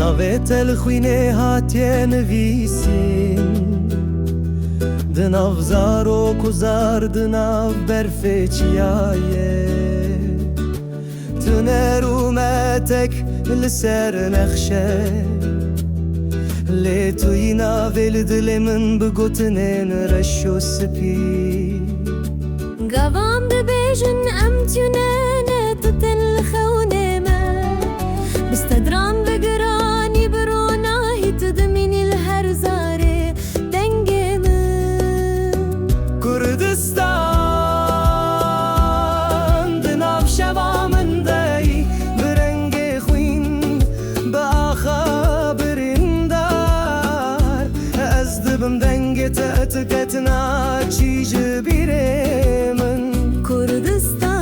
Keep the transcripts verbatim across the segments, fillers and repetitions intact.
Navê te li xwînê hatiye nivîsîn, di nav zarok û zar, di nav berfê çiyayê. Tu ne rûmetek li ser nexşe, lê tu yî navê li dilê min bi gotinên reş û spî. Gavan dibêjin em tune ne tu tên li xewnê me. Bi stedran bi giranî bi ronahî tu dimînî li her zarê dengê min. Kurdistan di nav şeva min de yî, bi rengê xwîn, bi axa birîndar. Ez dibim dengê te, tu ket naçî ji bîrê min. Kurdistan,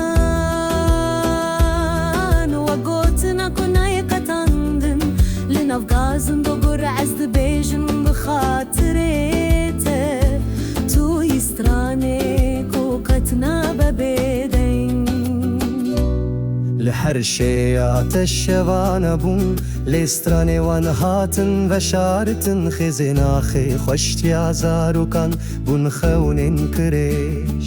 we gotina ku nayê qetandin, li nav gazin do gur ez dibêjim bi xatirê te, tu yî stranê ku qet nabe bêdeng. Li her şêya te şevane bûn, lê stranê wan hatin veşartin, xêzê naxê xweştiya zarokan, bûn xewnên kirêj,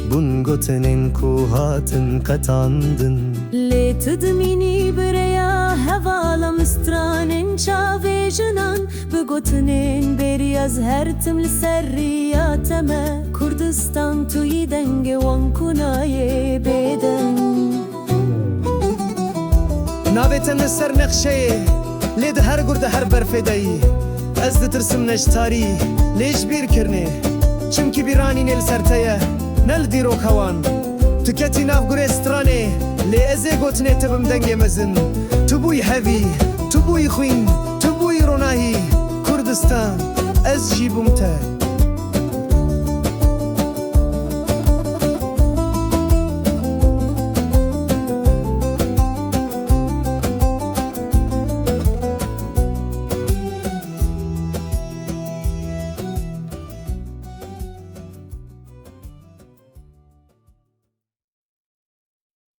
bûn gotinên ku hatin qetandin. Lê tu dimînî bi rêya hevala min, stranên çavê jinan, bi gotinên bêrî ez her tim li ser riya te me. Kurdistan, tu yî dengê wan ku nayê bêdeng. Navê te ne ser nexşeyê, lê di her gur, di her berfê de yî. Ez ditirsim ne ji tarî, lê ji bîr kirnê. Çimkî bîranînê li ser te ye, ne li dîroka wan. Tu ketî nav gurê stranê, lê ez ê gotinê te bim dengê mezin. Tu bûyî hevî, tu bûyî xwîn, tu bûyî ronahî. Kurdistan, ez jî bûm te.